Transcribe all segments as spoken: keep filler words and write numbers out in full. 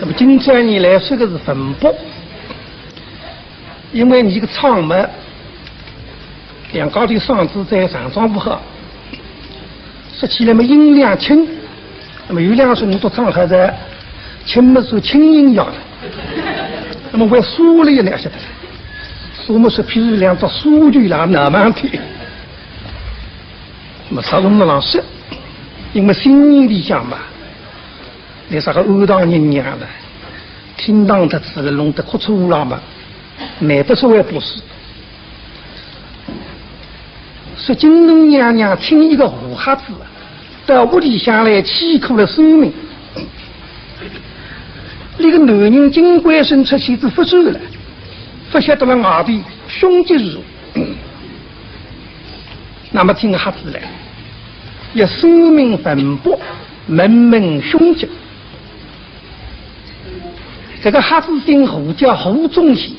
那么今朝呢来说个是文博，因为伲个唱嘛，两家头嗓子侪常常勿好，说起来嘛音量轻，那么有两首我都唱好哉，轻嘛是轻音乐，那么还沙了一点晓得，沙嘛是譬如两只沙球啦，那么的。那么啥辰光老师，因为新年里向嘛， 那啥个安堂人娘了，听堂得仔了，弄得哭出乌拉嘛，难不说还不是。说金龙娘娘请一个胡瞎子到屋里向来欺苦了生命。那个男人金官生出去子不转了，不晓得了外头凶吉如何。 那么听瞎子来，要声名文博，门门凶吉。这个瞎子姓胡，叫胡宗贤。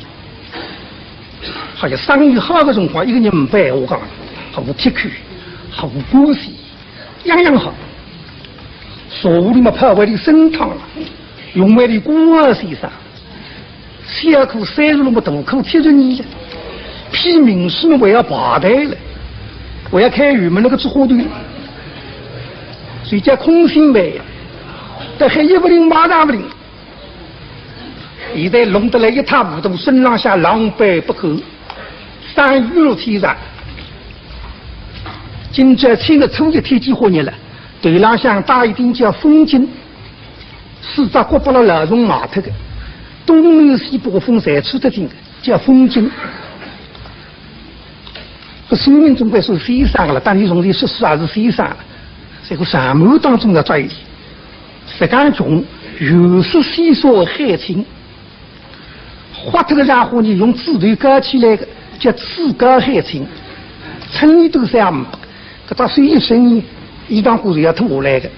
好像生意好的辰光，一个人没闲话讲，胡铁口，胡官司，样样好。茶壶里么泡碗里参汤了，用碗里官二先生。 小可三十六么，大可七十二了，批名师么还要排队了，还要看有没有那个做花头，所以叫空心梅呀，但还一不灵马上不灵。现在弄得来一塌糊涂，身浪向狼狈不堪，生意落天上。今朝清个初一天气好热了，头浪向戴一顶叫风巾， 四只角拨了老虫咬脱个，东南西北风侪吹得进个，叫风巾。搿书名总归是先生个了，但你从前说书也是先生了，这个上门当中要抓一点。实梗穷，有书先生海清，豁脱个家伙呢，用指头高起来个，叫指高海清，称伊都想 搿只手一伸，衣裳裤是要脱下来个。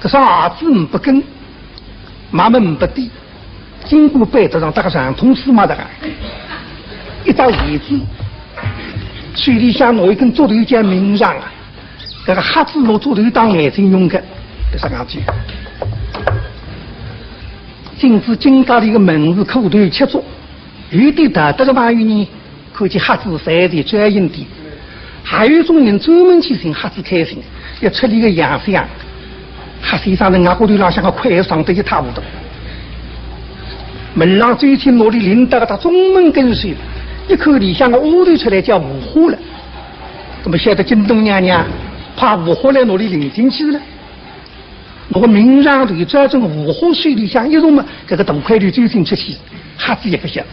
搿双鞋子呒不跟，妈妈呒不底，经过板凳上搭个长筒丝袜搭个，一只鞋子，手里向拿一根竹头叫明长啊，搿个瞎子拿竹头当眼睛用个，搿啥讲究？禁止金家里个门市口头吃粥，有点道德个朋友呢， 看见瞎子侪是专营店，还有一种人专门去寻瞎子开心，要出力个洋相。瞎先生在外骨头浪向个快爽得一塌糊涂。门浪走进，拿俚领到搿搭中门跟首，一看里向个丫头出来叫无花了。那么晓得金东娘娘派无花来拿俚领进去了。 我明上头照准无花手里向一动嘛，搿个大块头走进出去，瞎子也不晓得，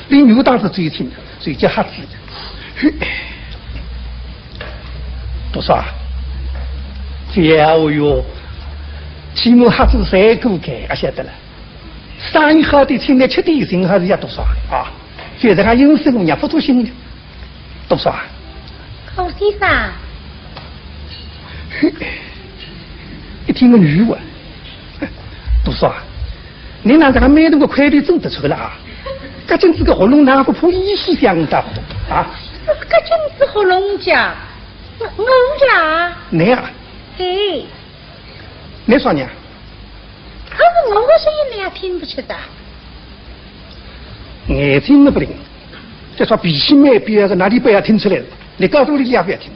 连牛当是走进的，所以叫瞎子。嘿，多少啊？这哦哟，起码瞎子三个开，啊晓得了。生意好的请来吃点心还是要多少啊？现在还有生意也不多心的。 多少啊？高先生。一听个女话，多少啊？你哪能个每顿个块头做得出来啊？搿紧子个喉咙哪个破意思想得啊？搿紧子喉咙讲，我呀。你啊？哎。你说呢？可是我的声音你也听不出的。眼睛那不灵。 这双脾气蛮彪个，哪里不要听出来的？你告诉你也不要听。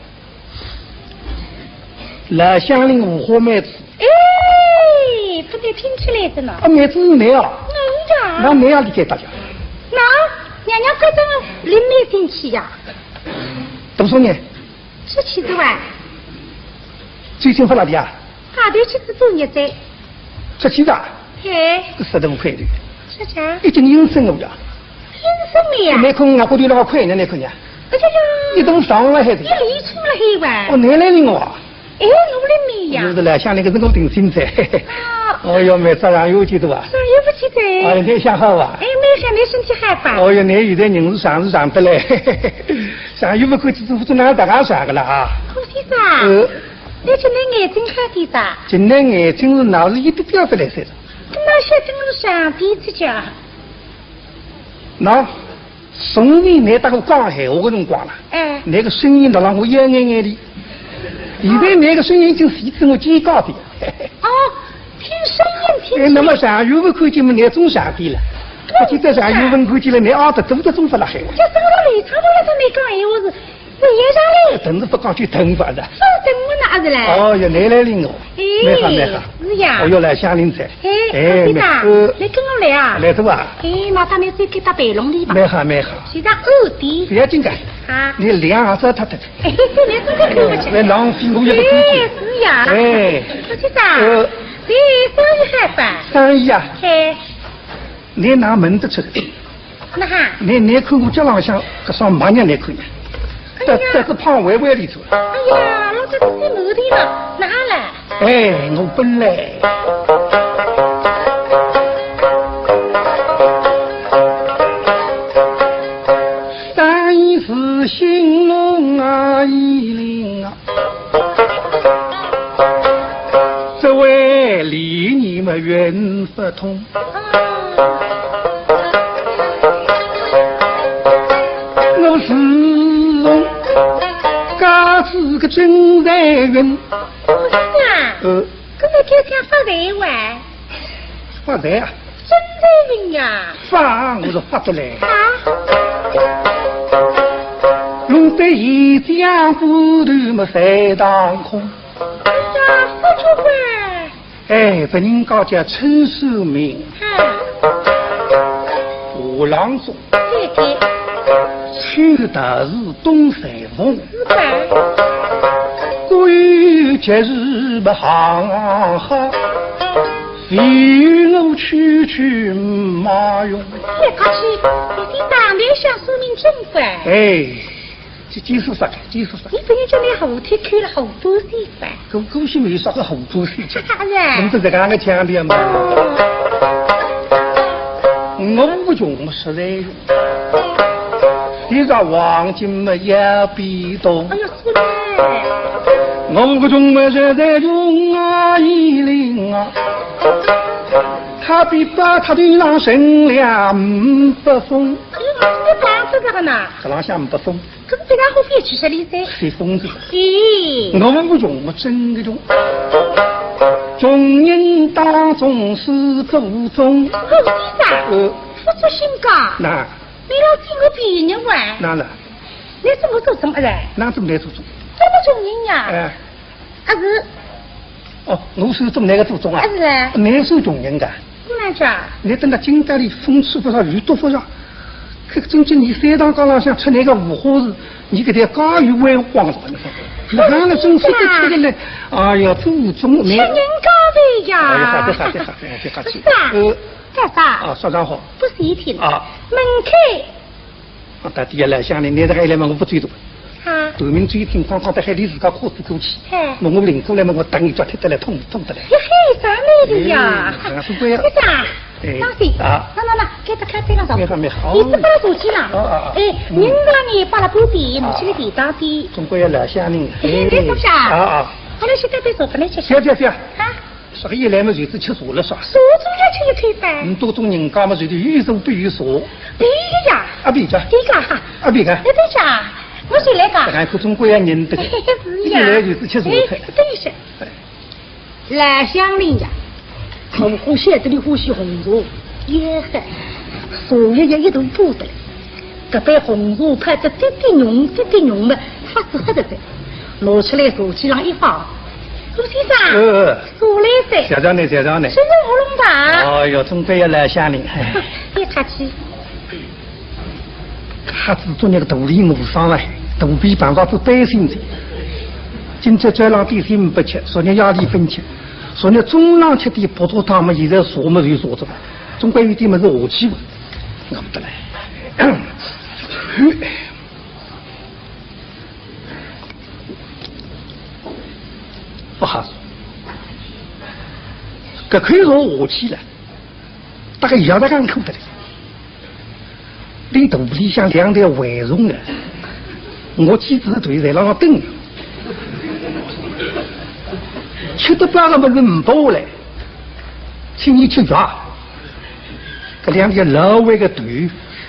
老乡邻无花妹子。哎，不得听出来的呢。啊，妹子是你啊？我呀。那你啊，理解大家。那，娘娘快到里面进去呀。怎么说呢？ 出去的哇？最近发了的啊？外头去是做日子。出去的啊？嘿。搿十多块的。是的。已经应声了呀。应声了呀？没空啊，过去那个快呢，那个呢？哎呀呀。你都上了还是？你理出了嘿哇？哦，你来领我啊？哎，我来领呀。就是来想那个人我定心噻。啊。哦哟，没这样有几多啊？是，也不记得。哎，你想好啊？哎，没想你身体好吧？哦哟，你现在人是长是长得嘞。 像又不过去做做那大家啥个了啊？可惜啥？呃，你今天眼睛看的啥？今天眼睛是哪是一点点不来塞的？那些真是上帝之家。那，从前你搭我讲闲话个辰光了，哎。那个声音都让我眼眼眼的。现在那个声音已经是一只我肩胛的。哦，听声音哎，那么上月份看见么，倷总上边了。勿见得上月份看见了，倷阿得多得总勿辣海哇。就等到来唱了，倷讲闲话是，是一上来。等是勿讲就等法的。就等我哪是嘞？哦哟，倷来领我。哎，蛮好，蛮好。是呀。哦哟，来，乡邻哉。哎，哎，老先生，蛮，呃，倷跟我来啊。来的吧？哎，那到倷再给他陪弄里吧。蛮好，蛮好。现在二弟。不要紧的。啊。倷两只太太。哎，倷这个看不起。来，浪费我一个空间。哎，是呀。哎。老先生，呃。倷生意好吧？生意啊。哎。 倷哪问得出个？哪哈？倷，倷看我脚浪向搿双袜子倷看呀，哎呀，这，这是胖歪歪里头。哎呀，老早子是毛的了，哪哈嘞？哎，我本来生意是兴隆啊，一零啊。 这位理你们原不通。我是从家子个真财运。不是啊，呃，搿个就叫发财哇。发财啊？真财运呀。发，我是发得来。啊？弄得一江湖头么三当空。 哎呀，不错哎。哎，别人家叫春寿命，啊。下郎中，对对。秋桃是东山凤，是吧？各有吉日不行好，唯有我区区马云。哎，客气，你当面相说明真不？哎。 这，这是啥个？这是啥个？你不要叫倷后天去了后半生吧？搿，搿是没啥个后半生去。啥个？我们是这个样的腔调嘛。哦。我穷么实在穷，你说黄金么也比多。哎呀，是嘞。我穷么实在穷啊，一零啊，他比把他头上乘了五百峰。哎呀，你讲是这个呢？搿浪向五百峰。 搿个别家伙覅去说哩噻。吹风子。咦。我穷么真个穷，穷人当中始祖宗。好先生，呃。勿作兴个。哪？倷老见过别人哇？哪了？倷怎么做中啊嘞？哪怎么来做中？搿么穷人呀？哎。啊是。 哦，我是做倷个祖宗啊？啊，是啊。倷是穷人家。哪能讲？倷等到今朝里风吹勿着，雨打勿着，搿真正倷山塘街浪向出倷个五花事，倷搿条街又会荒着，倷看，哪能真是个出个来？哎呀，祖宗倷。是人家的呀。哎呀，好的，好的，好的，好的，好的。是啊。呃。干啥？啊，说得好。不是一听。啊。门口 啊，到底要来想呢，倷这个来嘛，我勿追究。啊。后面追听，刚刚在海里自家哭死过去。嘿。那我领过来嘛，我打一脚踢得来，痛，痛得来。呀嘿，啥来的呀？哎，这个是这样。先生，哎，当心。啊。那，那，那，给他开这个手。没事，没事。你这把手机了。啊，啊，啊。哎，嗯。您让你把它不比，你去个地当地。总归要来想呢。哎，哎，你坐下。啊，啊。好了，现在别走，本来就行。行，行，行。啊。 啥个一来嘛，就是吃茶了啥。茶总要吃一口噻。嗯，多种人家嘛，就是有茶必有茶。对个呀。啊，对个。对个哈。啊，对个。哎，对呀，我谁来个？哎，可总归要认得个。是呀。一来就是吃茶菜。哎，对是。哎。老乡邻家，我欢喜得你欢喜红茶，也很，茶叶也一头不得了。 搿杯红茶泡得滴滴浓，滴滴浓么，喝是喝得着。拿出来茶几上一放，顾先生，呃，茶来哉。谢谢你，谢谢你。真是喉咙大。哎哟，总归要来想你。哎。别客气。瞎子做那个肚皮饿伤了，肚皮碰着是担心的。今朝早浪点心勿吃，昨日夜里勿吃，昨日中浪吃点葡萄糖么，现在茶么就茶着了，总归有点么事下去吧。 我不得来。不好说，搿口茶下去了，大概要得讲口得了。你肚皮里向两条蛔虫啊，我几只腿在那等。吃得饱了么是唔饱嘞，请你吃药。 搿两天老外个头，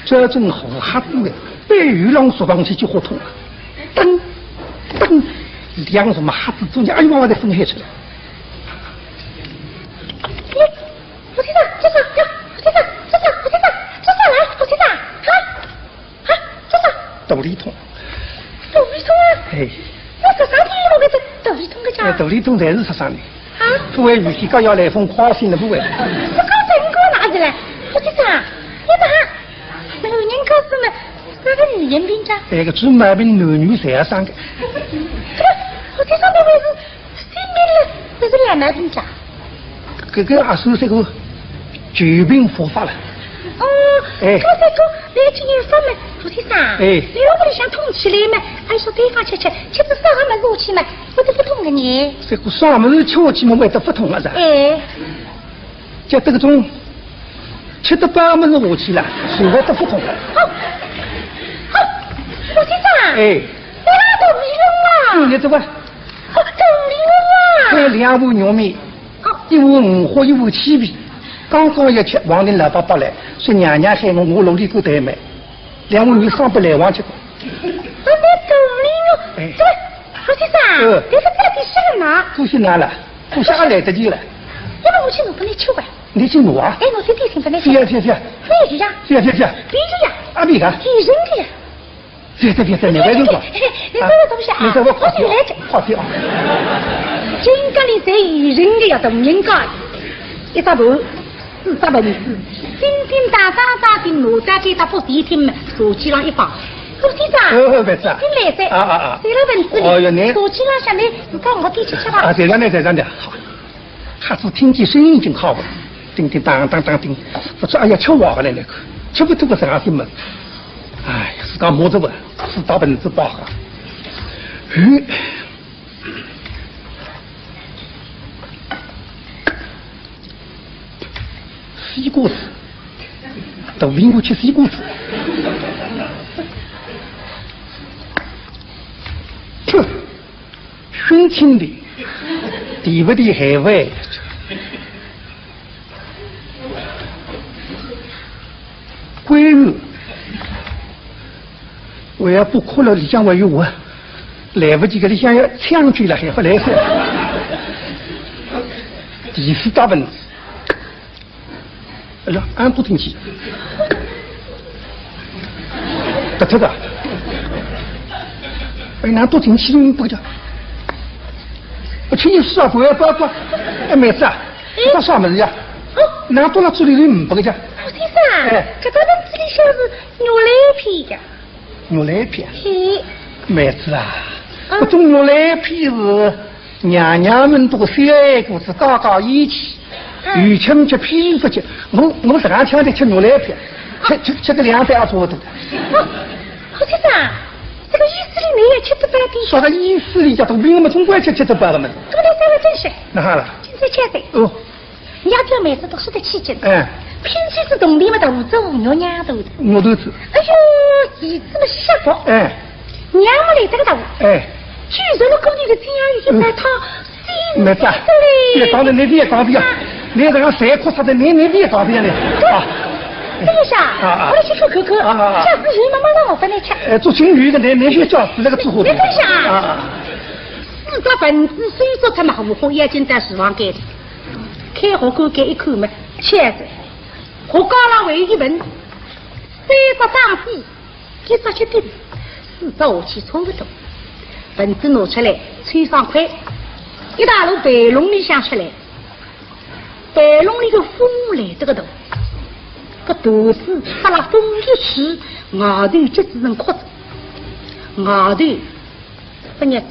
这阵好瞎子个，背后浪说上去就好痛啊，噔噔，两什么瞎子中间，哎呦，我的风黑出来。肚里痛。肚里痛啊？哎。我啥啥地方会得肚里痛个讲？哎，肚里痛侪是啥啥呢？啊？不会雨天刚要来风刮醒了不会？这个真个哪里来？我去讲，你哪？男人告诉我，啥个女人病讲？哎，个种毛病男女侪要生个。这个，我去讲，不会是性病了，不是老毛病讲？ 搿个阿叔这个旧病复发了。哦，哎。搿个搿个，来今日发么，胡先生，哎。你屋里向痛起来么，还说对方吃吃，吃仔啥个物事下去么，会得勿痛个呢？这个啥物事吃下去么，会得勿痛啊？哎。叫这个种吃得饱个物事下去了，就会得勿痛。好，好，胡先生，哎。你那个病啊？你这个 哦，肚里痛啊！搿两碗肉面，一碗五花，一碗七皮。刚刚一吃，王林老伯伯来，说娘娘喊我，我落里过台买。两碗肉双不来往吃过。啊，那肚里痛，哎。对，胡先生，嗯。你是到底是哪？不是哪了，不是还来得及了。要不我去弄拨你吃吧。你去弄啊？哎，我去点心拨你吃。不要，不要，不要。不要呀。不要，不要，不要。不要呀。啊，不要。提神的呀。 别别别，没关系。你这个东西啊，你这个快点，快点啊！今朝里才有人的呀，大人家，一只盘，四只盆子，叮叮当当当的拿到搿搭不提听么，茶几上一放。胡先生，哦，哦，别子啊。已经来哉，啊啊啊。洗了盆子哩，哦哟，你茶几上向来，你看我点去吃吧。啊，对了，那在这的，好。 瞎子听见声音已经靠过来，叮叮当当当叮，我说哎呀，吃坏了那个，吃不吐个啥心么？哎呀，自家摸着吧，自家盆子包好。嗯，西瓜子，都领我吃西瓜子。哼！ 寻亲的，地不地海外，闺女，我要不哭了，里向还有我，来不及个，里向要抢救了，还不来噻。第四大盆子。 哎呀，俺不听起。不吃的。哎，俺不听起，不讲。我请你吃啊，不要不要不要。哎，妹子啊，这啥么子呀？俺都到这里人不个讲。胡先生，哎。搿个盆子里向是肉来片呀。 肉来片。嘿。妹子啊，嗯。搿种肉来片是娘娘们都小孩子家家有气，嗯。有吃吃，譬如说吃，我我实梗抢着吃肉来片，吃吃吃个两三也差不多。哦，胡先生，这个意思里面也吃得饱的。啥个意思里叫肚皮饿么，总归吃吃得饱的嘛。搿么再来真是。哪哈了？今朝吃的。哦。 伲家妹子读书的期间，哎。拼起仔铜钿么，大做肉娘头的。肉头子。哎呦，儿子么吓跑。哎。娘么来得个大。哎。就说了过年的钱啊，有一百套。嗯。妹子啊，别讲了，你别讲了呀。啊。你这个谁哭啥的，你你别讲了呀。啊。这个啥？啊啊。我来去看看看，啊啊啊。下次有妈妈让我分你吃。哎，做情侣的，你你别叫死那个之后的。你等一下啊。啊啊。四只盆子收拾脱嘛，五花已经在厨房间里。 开学馆间一看嘛，巧哉，学架浪还有一盆，三只打底，一只吃顶，四只下去差勿多。盆子拿出来，抽双筷，一大路备弄里向出来，备弄里个风来得个大，搿团子拨辣风一吹，外头结仔成壳子，外头 勿热，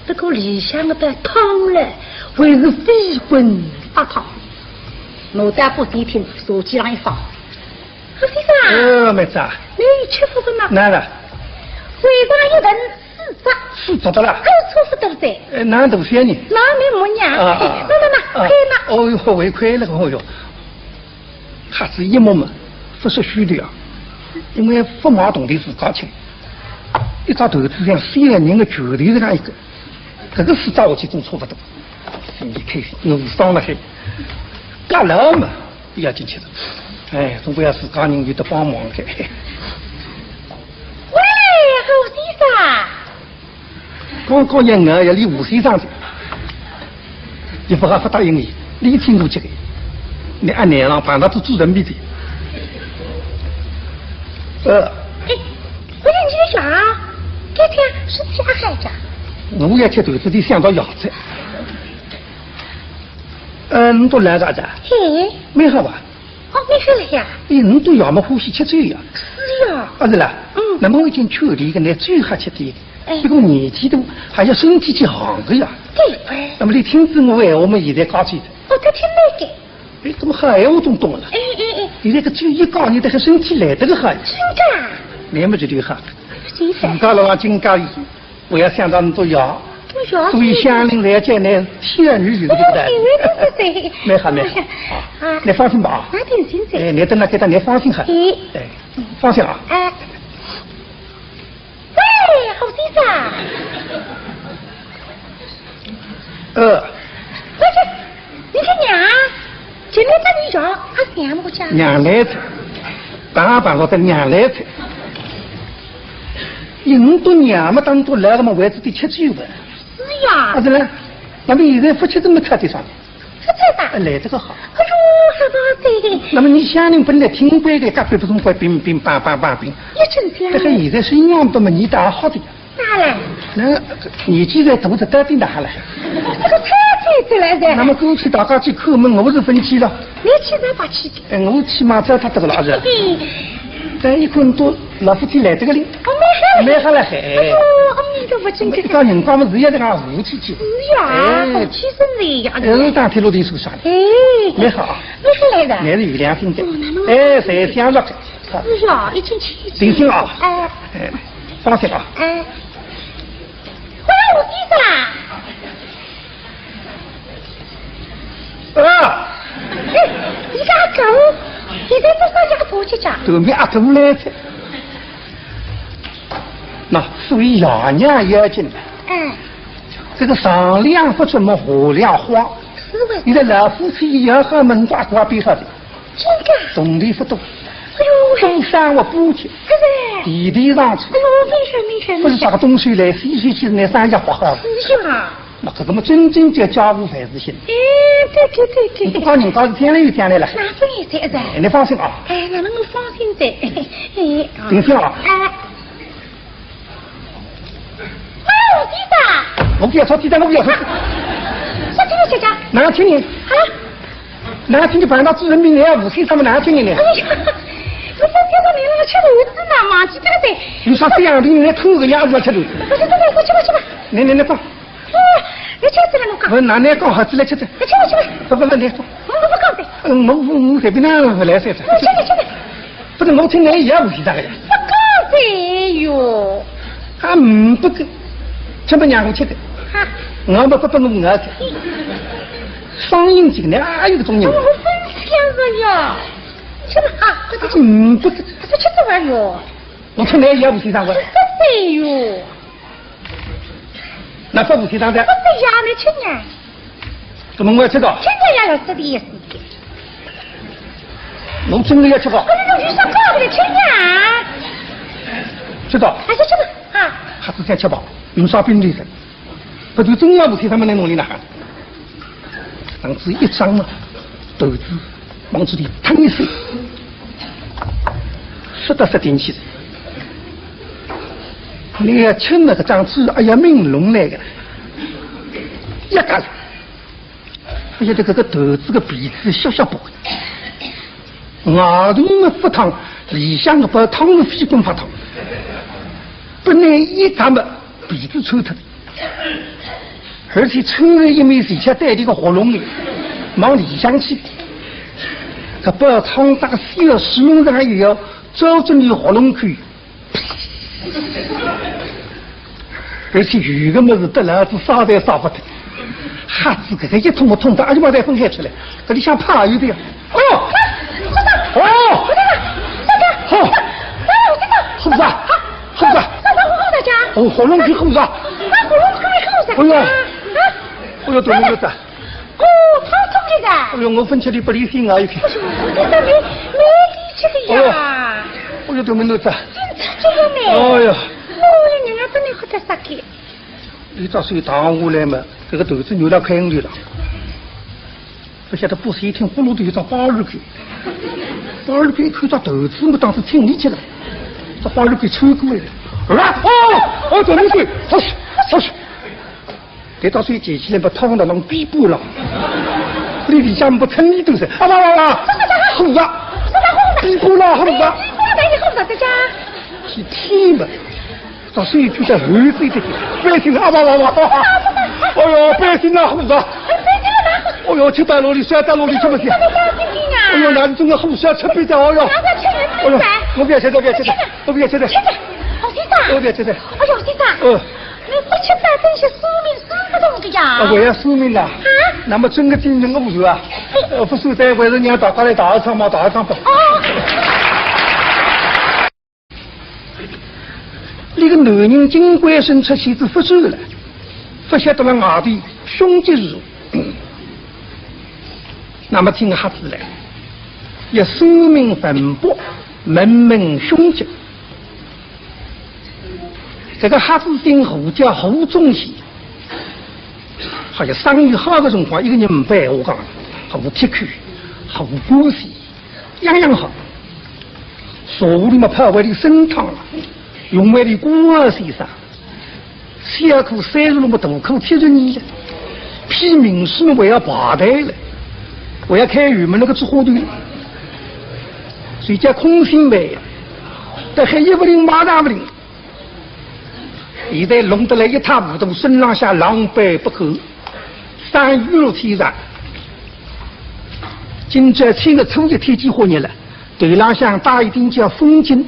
不过里向个被汤嘞，还是飞滚发烫。拿到不提听，茶几上一放。胡先生，呃，妹子啊。你吃勿个嘛？哪了？为啥一盆四只？四只的啦。还有错勿得哉。呃，哪能多少呢？那没没呀。啊啊啊。那那那，啊。快拿。哦哟，我快了，哦哟。 瞎子一摸嘛，勿说虚的啊，因为勿买铜钿自家吃，一只团子像三个人的拳头实梗一个，搿个四只下去总差勿多。心里开心，我是当了海，搿老嘛，要进去了。哎，总归要自家人有得帮忙的。喂，胡先生。 刚刚一眼要理胡先生的，伊勿好勿答应伊，你听我这个，你按年浪碰到做主人面的。呃，哎，我也身体阿好讲？我也吃豆子的想到药材。嗯，侬都来了啊？嘿。蛮好吧？哦，蛮好了呀。哎，侬都要么欢喜吃酒呀？是呀。啊，是啦。嗯。那么我已经劝你一个，你最好吃的。哎。不过年纪大，还要身体去行个呀。对。那么你听仔我闲话嘛，现在高兴。哦，他听那个。 哎，怎么好闲话总懂了？哎哎哎，现在个酒一高，你这个身体来得个好呀。真的啊？那么这就好。真的。自家了往金家里，我要想到你做药，做药，所以乡邻来见呢，天然有这个道理。哦，对对对对。蛮好蛮好。啊，啊，你放心吧啊。那定心的。哎，你等那给他，你放心哈。哎。哎，放心啊。哎。 喂，侯先生。呃。不是，你个娘，今天到底叫阿娘么个家？娘来哉，当然勿晓得娘来哉。侬笃娘么当初来了么，为仔点吃酒个。是呀。啊，是了，那么现在勿吃怎么吃得上呢？ 不错吧？哎，来得个好。哎呦，好棒的。那么你乡邻本来听过个，隔壁不总怪乒乒乓乓乓乒。也真这样。这个现在是一样的嘛，你倒好的呀。哪来？那年纪再大，这到底哪来？这个菜菜子来的。那么过去大家去叩门，我是分去了。你去哪把去的？哎，我去嘛，这他这个老人。嘿。但一看都老夫妻来这个哩。哦，蛮好嘞。蛮好嘞，嘿。哎呦，阿弥陀佛，真的。一到人家嘛，是要这样和气气。是呀，哎，和气生财呀。哎，是当天落地受伤的。哎，蛮好。蛮好来的。还是有良心的。哦，那么哎，谁想着？是呀，一进去。定心啊。哎。哎，放心啊。哎。喂，我弟子啊。 啊！哎，你个阿哥，现在做啥家婆去家？对面阿哥来哉。那所以爷娘要紧的。哎。这个上梁不成么下梁荒。是喂。现在老夫妻也好门抓抓边上的。真的？动力不多。哎呦喂。东山我补去。哎喂。地地上去。哎呦，明白明白明白。不是啥个东西来，西西去那三家不好。是呀。 那搿个么真正叫家无万事兴。哎，对对对对。你不讲人家是将来有将来了。那真有这个。哎，你放心啊。哎，那能够放心的。哎，哎，啊。定心啊。哎。哎，我记得。我不要说，记得我不要说。说这个姐姐。哪听见？啊？哪听见碰到主人命令啊，无锡他们哪听见呢？哎呀，我说这个你那个吃螺丝呢嘛，就这个得。你说这样的，你来偷人家要吃螺丝。不是这个，我去吧去吧。你你你放。 哦，你吃起来我讲。我拿那讲好起来吃吃。你吃吧，吃吧。不不不，你说。我不讲的。嗯，我我我随便哪能来塞塞。我吃的，吃的。不是，我听你也不是这个呀。不讲的哟。啊，嗯，不个，吃不让我吃的。啊。我不不不我我吃。双引擎的，哪有个中人？我分享着呀。吃吧啊，快点吃。嗯，不个。这吃着玩哟。我听你也不是这个。不对哟。 那不是当的。不是呀，你吃呢？怎么我吃到？吃呢呀，是的意思。侬真的要吃到？不是，你说搞的吃呢？吃到。还是吃吧，啊。还是想吃吧？侬啥病的人？不就真要不是他们来弄你哪哈？ 上次一张啊，头子往这里腾一伸，实在是顶起来。你要吃那个张子，哎呀，命龙来个，一个，哎呀，这个个头子个鼻子削削薄，外头么发烫，里向个包汤是飞滚发烫，本来一张么 鼻子抽脱，而且抽了一面，而且带点个喉咙里，往里向去。搿包汤搭个水要使用上以后，照准伊喉咙口，而且有个物事得了是烧都烧勿脱。 瞎子搿个一痛么痛得，哎呀妈，侪分开出来，搿里向怕有的呀。哦，哦，好，好子啊，好子啊，哦，喉咙里好子啊，哎呀，哎呦，对不起，哦，他痛的。哎呦，我分出去不理性啊，一天。不是，我跟你没没力气的呀。哎呦，对不起，真的这样呢。哎呀，哦，人家不能喝点啥个。 伊只手打下来嘛，搿个头子扭到开里了，不晓得不是一听呼噜的一张花儿狗，花儿狗看到头子嘛，当时挺立起来，这花儿狗抽过来了，啊，哦，哦，怎么回事？好事，好事。搿道水溅起来，勿烫到弄边边了。里里向勿趁你都是，啊哇哇哇，虎啊，边边了，虎啊。是天嘛，搿水就像猴子一样，翻身啊哇哇哇，哦哟，翻身啊虎啊，哦哟，七八落里，三八落里，什么事？哎哟，难中的虎是要吃瘪的，哦哟，哦哟，我不要吃的，不要吃的，我不要吃的。哦，先生，我不要吃的。哎呦，先生，嗯。 你勿吃饭，等歇说明说勿动的呀。啊，我要说明了。啊？那么整个精神无助啊。呃，不是在外头让大家来打一场嘛，打一场吧。哦。那个男人金贵生出去子不走了，不晓得了外头凶吉如何。那么听瞎子来，要说明反驳，问问凶吉。 搿个瞎子姓胡，叫胡宗贤。好像生意好的辰光，一个人没闲话讲，胡铁口，胡官司，样样好。茶壶里么泡碗里参汤了，用碗里官二先生，小可三十了么大可七十二了，批名师么还要排队了，还要开油门那个做花头了，所以叫空心饭呀，但还一不灵马上不灵。 现在弄得来一塌糊涂，身浪向狼狈不堪，生意落天上。今朝清个初一天气好热了，头浪向戴一顶叫风巾，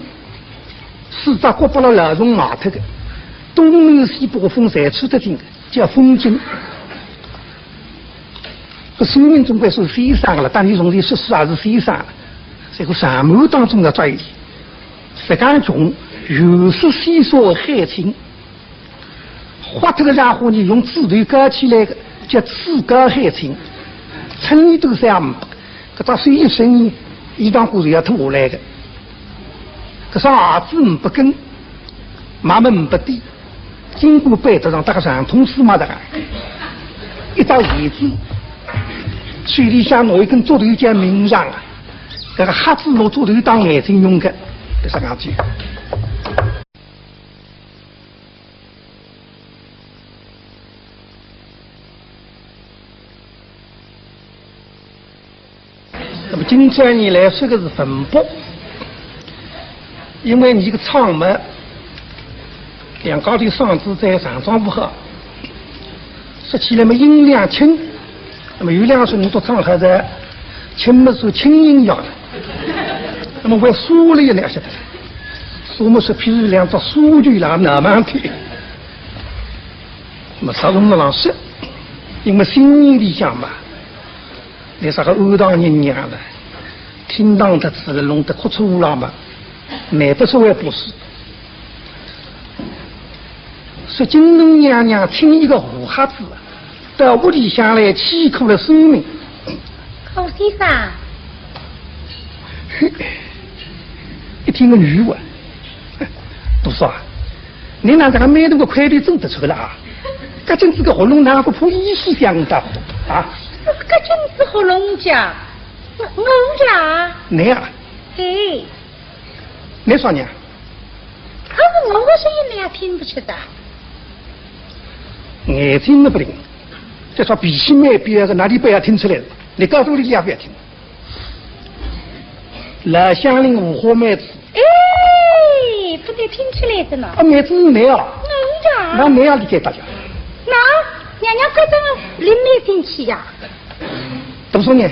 四只角拨了老虫咬脱个，东南西北风侪吹得进个，叫风巾。 搿说明总归是先生了，但你从前说书也是先生了，这个上门当中要专业。实梗穷，有书先生海清，花脱个家伙呢，用指头高起来个，叫指高海清，称你都想勿到，搿只手一伸呢，衣裳裤是要脱下来个。搿双鞋子呒不跟，妈妈呒不底。 经过板凳上，搭个长筒丝袜搭个，一只鞋子，手里向拿一根竹头叫名杖啊，搿个瞎子拿竹头当眼睛用个，搿啥讲究？那么今朝呢来说个是文博，因为你个唱嘛，两家头嗓子在上上不好，说起来嘛音量轻，那么有两首你都唱好在，轻嘛是轻音乐的，那么为啥了也了晓得，啥么是譬如两只书就拉那么的，那么啥东西老师，因为心里想嘛。 你啥个安塘人娘了，听堂得仔了，弄得哭出乌拉嘛，难不说还不是。说金龙娘娘请一个胡瞎子，到屋里向来吃苦了三年。胡先生，一听个女话，多少啊？ 你哪能个蛮大个块头做得出来啊？搿紧子个喉咙哪个破衣服响的啊？搿紧子喉咙讲，我呀？你啊？哎，你说呢？可是我的声音你也听不出的。眼睛那不灵，这双脾气蛮彪个，哪里不要听出来了？你告诉我，你也不要听。老乡邻无话妹子， 哎，不对，听起来的呢。啊，妹子是你啊？嗯呀。那你啊，理解大家。那，娘娘觉得灵没进去呀。读书呢？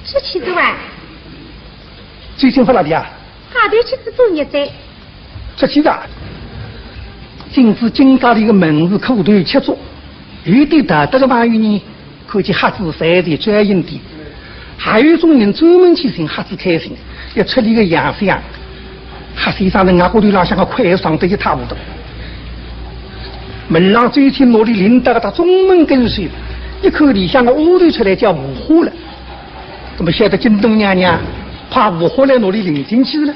出去的哇。最近发哪里啊？外头去做作业哉。出去的。禁止金家里个门市苦头吃粥，有点道德个朋友呢， 看见瞎子侪是专心的，还有一种人专门去寻瞎子开心，要出力个洋相。瞎先生的额角头浪向个块上得一塌糊涂。门上最近拿里领到个大中门跟首，一看里向个丫头出来叫无花了。那么晓得金东娘娘派无花来拿里领进去了。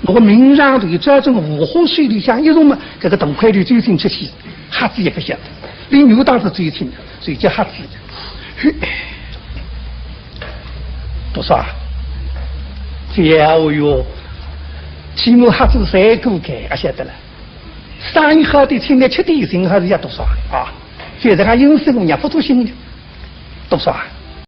我个名上头照准无花手里向一弄嘛，搿个大块头走进出去，瞎子也不晓得。连女当是走进，所以叫瞎子。嘿，不是啊，这哦哟，起码还是三个开，阿晓得了。生意好点，请来吃点心，还是要多少啊？就是讲有时我娘勿做心的，多少啊？